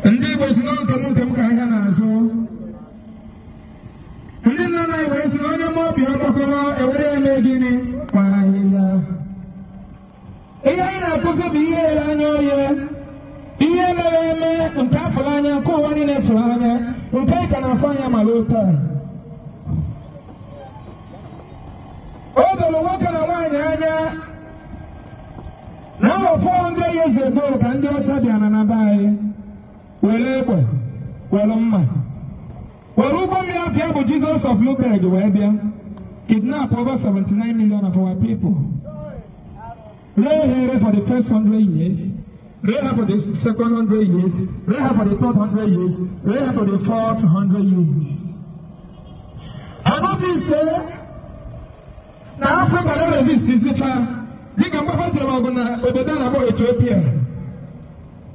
Ndị Igbo si na nke m nke m ka ahịa na-azụ. Ndị nna nna Igbo si na onye ma obi ọkpọkọrọ ewere ya mee gịnị kwa ahịhịa. Ihe anyị na-akụzi bụ ihe ele anya oye, ihe mere eme nke afụrụ anya, nke ụwa niile fụrụ anya, nke anyị ka na-afụ anya ma ruo taa. O doro nwoke na nwaanyị anya na ụlọ 400 years ago ka ndị ọcha bịara na be anyị were egbe, were mma, were ụgbọ mmiri afịa bụ Jesus of Lübeck wee bịa kidnap over 79 million of our people. Ree ha ere for the first 100 years, ree ha for the second 100 years, ree ha for the third 100 years, ree ha for the fourth 100 years. I notice say na Africa no resist izifa dịka mgbafa jere ọgụ na obodo a na-akpọ Ethiopia.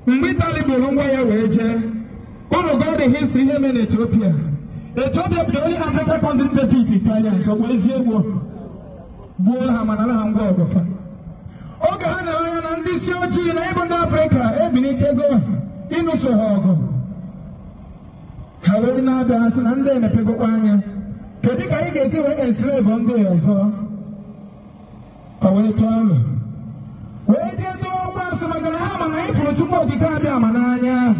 Mgbe Itali buru ngwa ya wee jee, unu gụọ the history ihe mere na Ethiopia. Ethiopia bụ the only African country defeat Italians, ọ bụ eziokwu, gbuo ha mana ha ngwa ọgụ fa. Oge ha na-anya na ndị isi ojii na ịbụ ndị Afrịka ebilitego ịnụso ha ọgụ, ha wee na-abịa ha sị na ndị emepegokwa anya, kedu ka anyị ga-esi wee enslave ndị ọzọ? Ọ wee tụọ alụ wee jee tụọ ụgbọ asị maka na ha ma na anyị fụrụ Chukwu Okike abịa ma n'anya,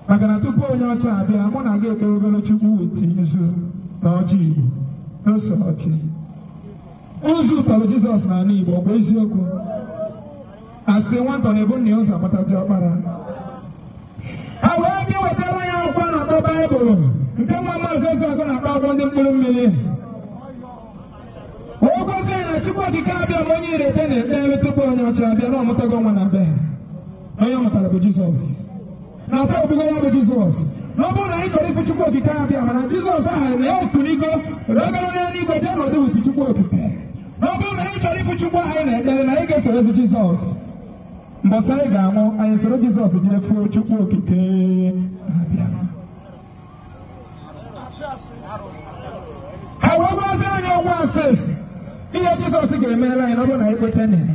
maka na tupu onye ọcha abịa mụ na gị ekpewegoro Chukwu wit nzu na ọjị Igbo n'ose ọchị. Nzu tọrọ Jizọs n'ala Igbo, ọ bụ eziokwu. Asị nwata na-ebu nna ya ụzọ amata ọkpara. Ha wee bịa wetara ya akwụkwọ a na-akpọ Baịbụl nke nwa Maazị Ezeaku na-akpọ akwụkwọ ndị mkpụrụ mmiri. O gosi ya na Chukwu Okike abịa ma onye irete na-ekpe ebe tupu onye ọcha abịa na ọmụtago nwa na be onye ọ mụtara bụ Jizọs. Na afọ obugo ya bụ Jizọs. Na ọ bụrụ na anyị chọrọ ịfụ Chukwu Okike abịa mana Jizọs aha na ya otuligo rịọgoro n'eluigwe jee nọdụ wit Chukwu Okike. Na ọ bụrụ na anyị chọrọ ịfụ Chukwu anyị na-ekpere na anyị ga-esorozi Jizọs. Mbọsị anyị ga-anwụ anyị soro Jizọs jee fuo Chukwu Okike abịa. Ha wee gwazie anyị ọgwụ asị ihe Jizọs ga-emere anyị na ọ bụrụ na anyị kweta na ya.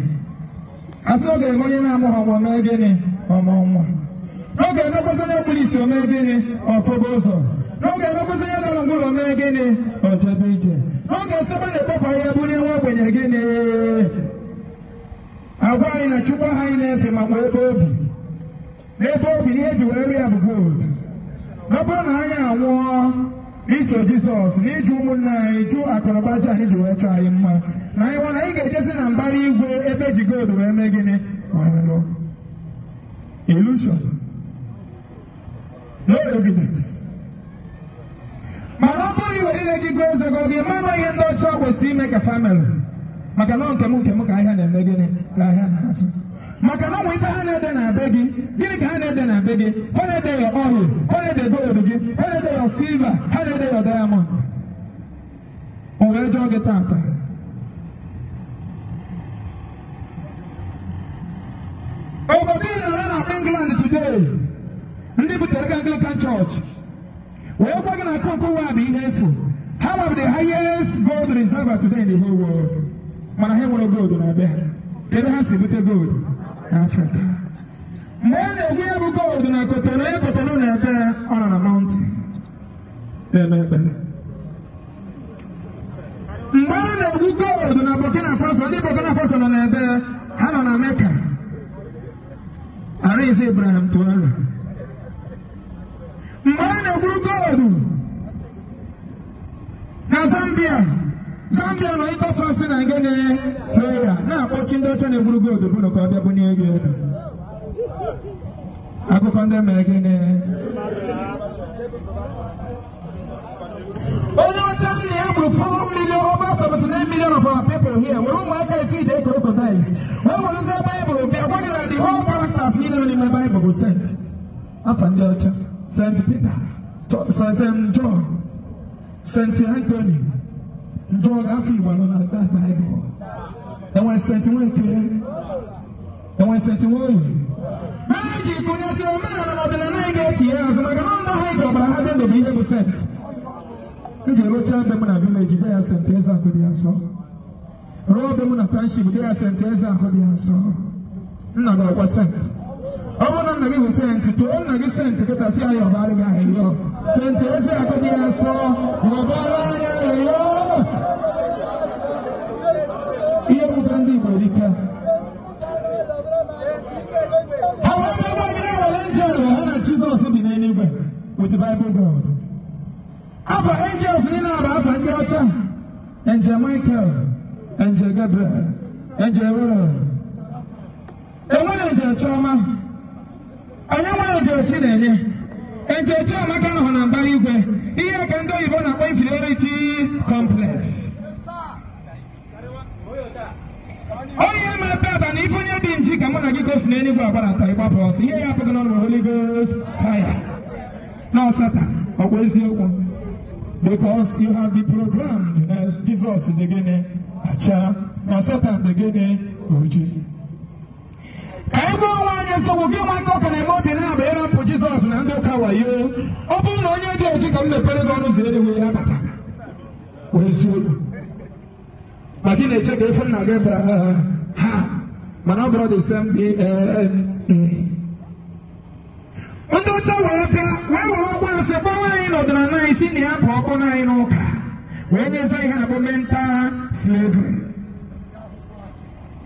Asị na ọ ga-eme onye na-amụghị ọmụ mee gịnị ọmụ nwa. N'oge emekwasị onye kpuru isi o mee gịnị ọfọbụ ụzọ. N'oge emekwasị onye dara ngwụrọ mee gịnị ọjebe ije. N'oge sebe na-ekpọpụ ahịa bụ onye nwa ogbenye gịnị. Agwa anyị na Chukwu ahụ anyị na-efe makwa ebe obi. N'ebe obi n'ihe eji wee rie ya bụ gold. Na ọ bụrụ na anyị anwụọ n'iso Jizọs na ịjụ ụmụnne anyị jụ akụnụba aja anyị ji wee chọọ anyị mma na anyị nwa na anyị ga-ejezi na mbara igwe ebe eji gold wee mee gịnị wee lụọ. Illusion. No evidence. Mana ọ bụrụ iwere ile gị gụọ eze gị ọ ga-eme ihe ndị ọcha kwesịrị ime ka famịlị maka na nke m nke m ka ahịa na-eme gịnị ka ahịa na-azụ. Maka na ọ nwere ife ha na-ede na be gị, gịnị ka ha na-ede na be gị? Ha na-ede your oil, ha na-ede gold gị, ha na-ede your silver, ha na-ede your diamond. O wee jụọ gị tata. Obodo ị nọrọ na England today, ndị butere gị Anglican Church wee gwa gị na akụkụ ụwa bụ ihe efu. Ha nwere the highest gold reserve today in the whole world. Mana ha nwere gold na be ha. Kedu ha si bute gold n'Afrịka? Mgbe a na-egwu ya bụ gold na Kotonu, onye Kotonu na-ebe ọ nọ na mountain na-eme ekpere. Mgbe a na-egwu gold na Burkina Faso, ndị Burkina Faso nọ n'ebe ha nọ na Mecca. Arinze Ibrahim Traore. Mgbe a na-egburu gold na Zambia, Zambia nọ ịtọfasị na ngene prayer na-akpọchi ndị ọcha na-egburu gold bụ na ka ọ bịa bunye ego elu. Akụkọ ndị mere gịnị? Onye ọcha nna ya gburu 4 million, over 79 million of our people here. Were ụmụaka efe ide crocodiles. Wee werezie Baịbụl bịa gwa gị na the whole characters niile nọ n'ime Baịbụl bụ saint. Afa ndị ọcha. Saint Peter, Saint John, Saint Anthony. Njọ afọ Igbo nọ na that Bible. Enwere Saint Nweke, enwere Saint Nwoye. Mere ji kụnyesịrị omenala na ọdịnala anyị ga-echi ya azụ maka na ndị ha ji ọbara ha dị ndụ bụ ihe bụ saint. M ji rụchaa be m na village de ya Saint Eze Akụ dị nsọ. Rụọ be m na township de ya Saint Eze Akụ dị nsọ. Nna gị ọkwa saint. Ọ bụrụ na nna gị bụ saint, tụọ nna gị saint kịta si anyị ọbara gị ahịhịa. Saint Eze Akụ dị nsọ, ọbara anyị ahịhịa. Ihe butere ndị Igbo erika. Ha wee bịa gwa gị na ewere angel ha na Jizọs bi n'eluigwe with the Bible God. Afa angels niile bụ afa ndị ọcha. Angel Michael, Angel Gabriel, Angel Uriel. Enweghị Angel Chioma. Anyị enweghị Angel Chinenye. Angel Chiamaka nọ na mbara igwe. Ihe ka ndị oyibo na-akpọ inferiority complex. Onye ma tata na ife onye dị nji ka mụ na gị gosi n'eluigwe agbarata ịgbapụ ọsọ. Ihe ya apụghị n'ọnụ Holy Ghost fire. Na Satan, ọkwa eziokwu. Because you have been programmed that Jesus is again acha, na Satan again oji. Ka anyị gwa onwe anyị eziokwu, gị nwa nke ọka na-eme obi na-aba ịrapụ Jizọs na ndị ụka wayo. Ọ bụrụ na onye dị oji ka m mepere gị ọnụ ụzọ eluigwe ya bata. Eziokwu. Maka ị na-eche ka ife nna gị bara ha, mana ọ bụrụ the same DNA. Ndị ọcha wee bịa wee were ọgwụ nsị gbawa anyị n'ọdịnala anyị si na ya bụ ọkụ na anyị n'ụka wee nyezi ihe na-akpọ mental slavery.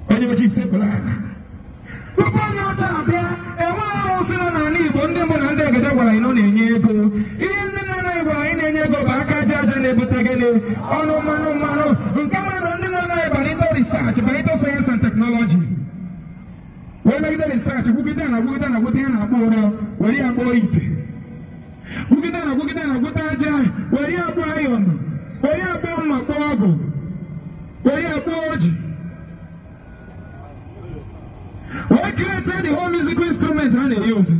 Onye ojii sekpụrụ ala. Tupu onye ọcha abịa, enwe arụsị nọ n'ala Igbo ndị mbụ na ndị egede gwara anyị na ọ na-enye ego. Ihe ndị nna nna anyị gwara anyị na-enye ego bụ aka aja aja na-ebute gịnị? Ọnụ mmanụ mmanụ. Nke mere na ndị nna nna anyị bara into research, bara into science and technology. Wee megide research, gwugide na gwugide na gwute ya na-akpọ ụrọ, were ya kpọọ ite. Gwugide na gwugide na gwute aja, were ya kpọọ ayọn, were ya kpọọ mma kpọọ ọgụ, were ya kpọọ oji. Wee create the whole musical instrument ha na-eyuzu.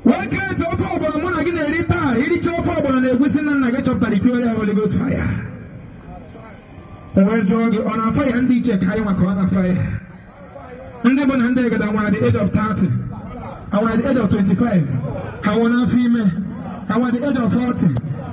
Wee create ofe ọgbọrọ mụ na gị na-eri taa, iricha ofe ọgbọrọ na-egwusi na nna gị chọpụtara itiwe ya Holy Ghost fire. Wee jụọ gị, ọ na-afa ya ndị iche ka anyị maka ọ na-afa ya? Ndị bụ na ndị egede nwere the age of 30, ha nwere the age of 25, ha nwere n'afọ ime, ha nwere the age of 40.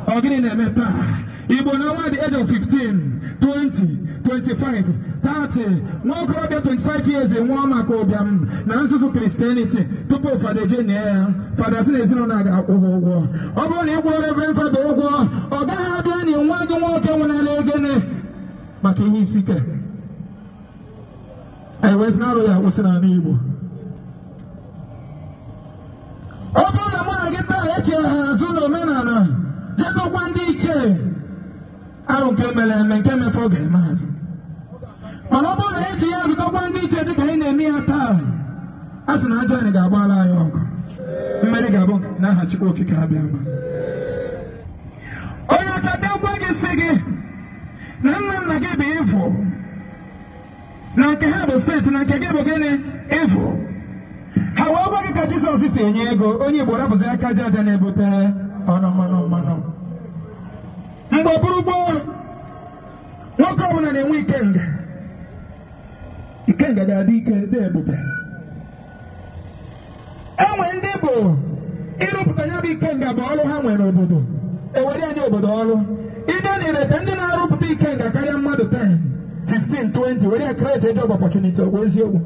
Ọ gịnị na-eme taa? Igbo na nwa the age of 15, 20, 25, 30. Nwa okorobịa 25 years nwụọ maka ụbịam na nzuzu Christianity tupu fada eje nie ya. Fada sị na ezinụlọ a ga-akwụ ha ụgwọ. Ọ bụrụ na ị kwụrụ Reverend Fada ụgwọ, ọ gaghị abịa na nwa gị nwoke nwụnara egene maka ihe isi ike. Anyị wee sị na arụ ya akwụsị n'ala Igbo. Ọ bụrụ na mụ na gị taa echere ha azụ n'omenala, jedokwa ndị ichie arụ nke mere eme nke mefọ ga-eme anyị. Mana ọ bụrụ na eji ya azụtakwa ndị ichie dịka anyị na-eme ya taa, a sị na aja anyị ga-agbara anyị ọgụ. Mmeri ga-abụ n'aha Chukwu Okike abịa ma. Onye ọcha bịa gwa gị sị gị na nna nna gị bụ ịfụ, na nke ha bụ sent, na nke gị bụ gịnị? Ịfụ. Ha wee gwa gị ka Jizọs si enye ego, onye Igbo rapụzi aka aja aja na-ebute ọnụ mmanụ mmanụ. Mgbe bụrụ gboo, nwoke ọbụla na-enwe ikenga. Ikenga ga-adị ike dị ebube. Enwe ndị bụ ịrụpụta ya bụ ikenga bụ ọrụ ha nwere obodo. Ewere ya nye obodo ọrụ. Ide na irete ndị na-arụpụta ikenga karịa mmadụ 10. 15, 20 were create a job opportunity. Ọ bụ eziokwu?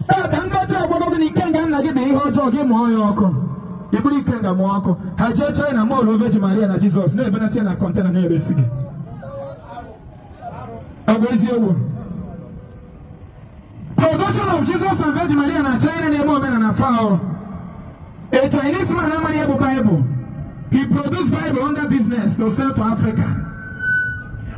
Tata ndị ọcha agwago gị na ikenga nna gị bụ ihe ọjọọ, gị mụọ ya ọkụ. Iburu ikenga mụọ ọkụ, ha jee China mụọlụ Virgin Maria na Jizọs na-ebenata ya na container na-eresi gị. Ọ bụ eziokwu? Production of Jesus and Virgin Maria na China na-eme omenala foul. A Chinese man amaghị ihe bụ Bible. He produced Bible under business to sell to Africa.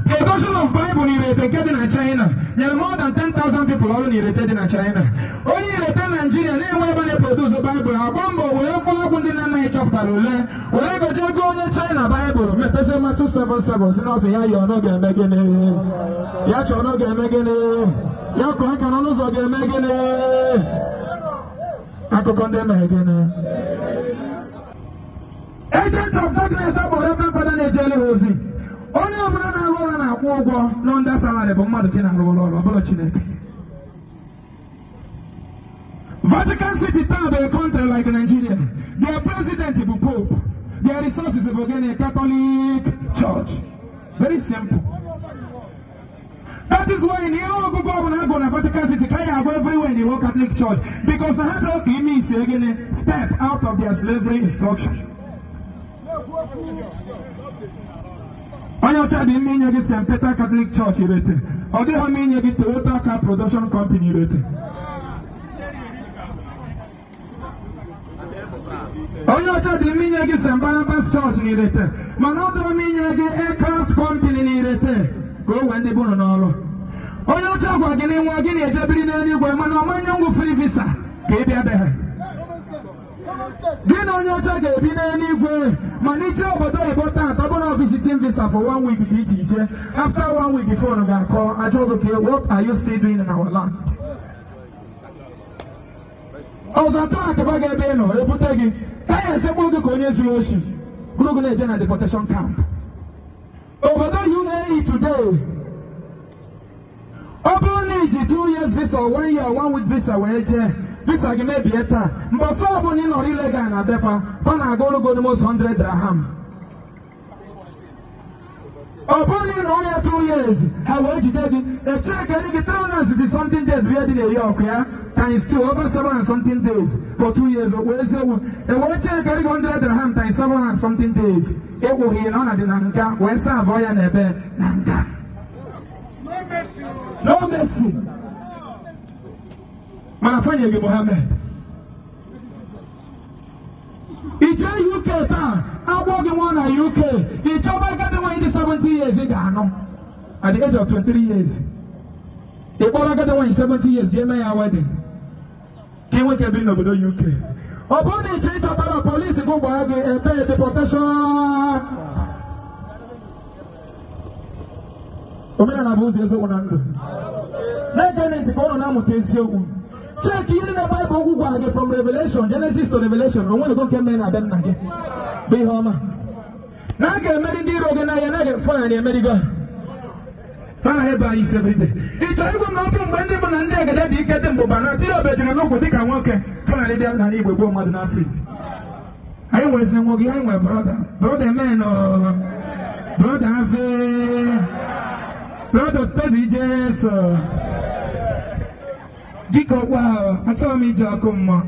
Production of Bible n'Irete nke dị na China nyere more than 10,000 people ọrụ n'Irete dị na China. Onye Irete Nigeria na-enwe ebe na-eproduce Bible agba mbọ were mkpụrụ ọgwụ ndị na-anaghị chọpụtara ule were goje ego onye China Bible mepezi Matthew 7:7 si na ọsị ya yọọ n'oge eme gịnị, ya chọọ n'oge eme gịnị, ya kụọ aka n'ọnụ ụzọ ga-eme gịnị. Akụkọ ndị emeghe gịnị? Agent of darkness abụ Reverend Father na-ejere ha ozi. Onye ọbụla na-arụ ọrụ na-akwụ ụgwọ nọ ndị salary bụ mmadụ ka na-arụ ọrụ ọ bụla Chineke. Vatican City taa bụ a country like Nigeria. Their president bụ Pope. Their resources bụ gịnị? Catholic Church. Very simple. That is why in ihe ọgụgụ ọbụla agụ na Vatican City ka ya agụ everywhere in the whole Catholic Church, because na ha chọrọ ka ime isi gịnị? Step out of their slavery instruction. Onye ọcha dị mma inye gị St. Peter Catholic Church Irete, ọ dịghị mma inye gị Toyota Car Production Company Irete. Onye ọcha dị mma inye gị St. Barnabas Church n'Irete, mana ọ dịghị mma inye gị Aircraft Company n'Irete ka o wee ndị bụrụ n'ọrụ. Onye ọcha gwa gị na nwa gị na-eje biri n'eluigwe, mana ọ manye ngwụ free visa ka ị bịa be ha. Gị na onye ọcha ga-ebi n'eluigwe, mana ije obodo oyibo taata ọ bụrụ visiting visa for 1 week ka iche iche. After 1 week phone ga-akọ ajọ oge ka what are you still doing in our land? Ọzọ trak ba gị ebe ị nọ ebute gị ka ya esekpụ gị ka onye zuru oshi bụrụ gị na-eje na deportation camp. Obodo UAE today, ọ bụrụ na iji 2 years visa or 1 year 1 week visa wee jee, visa gị mebie taa, mbọsị ọbụla ị nọrọ ilegal na befa fa na-aga ọrụ almost 100 dirham. Ọ bụrụ na ị nọ ya 2 years, ha wee jide gị echekere gị 360 something days bụ ihe dị na-eri ọkụ ya times 2 over 7 and something days for 2 years. Wee eziokwu ewee chekere gị 100 dirham times 7 and something days, ịkwụghị na ọ na dị na nga wee saa abụọ ya na ebe na nga. No mercy. Mana fanye gị Mohammed. Ije UK taa, agwọ gị nwa na UK, ị chọba agadi nwaanyị dị 70 years ị ga-anụ at the age of 23 years. Ị kpọrọ agadi nwaanyị 70 years jee mee ya wedding ka ị nwoke biri n'obodo UK. Ọ bụrụ na ije ịchọtara polisi gị gbaa gị ebe deportation. Omenala bụ ụzọ eziokwu na ndụ. Na-ege ntị ka ụnụ na-amụta eziokwu. Check ihe na Bible okwu gwara gị from Revelation, Genesis to Revelation, o nwere nke mere na be nna gị bụ ihe ọma. Na a ga-emeri ndị iro gị n'ahịa, na a ga-efọ ya emerigo. Ha na ebe anyị isi everyday. Ị chọrọ ịgwa m na ọ bụ mgbe ndị bụ na ndị egede dị ike dị mbụba na tiri obejiri n'ụkwụ dịka nwoke Fulani bịa n'ala Igbo gbuo mmadụ n'Afrika. Anyị nweziri nwoke, anyị nwere brother, brother men, brother Ave, brother Tozi Jesu. Dịka ọkwa ahụ, achọghị m iji ọkụ mmụọ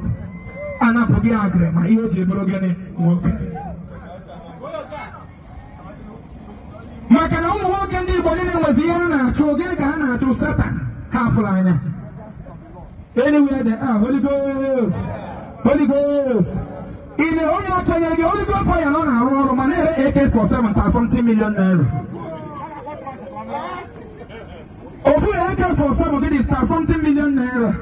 anapụ gị agịrị ma ihe o ji bụrụ gịnị nwoke. Maka na ụmụ nwoke ndị Igbo niile nwezi ihe ha na-achụ, gịnị ka ha na-achụ? Satan ha afụrụ anya. Anywhere they are, Holy Ghost, Holy Ghost. Ị na onye ọcha nye gị Holy Ghost fire nọ na-arụ ọrụ ma na-ere AK-47 per something million naira. Ofu AK-47 gị dị something million naira.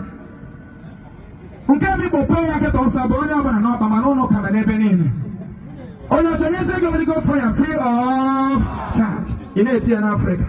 Nke a bụ pay ya kịta ọsọ bụ onye ọbụla n'ọkpa mana ụlọ ka n'ebe niile. Onye ọcha nyezi gị Holy Ghost fire free of charge. Ị na-eti ya n'Afrịka.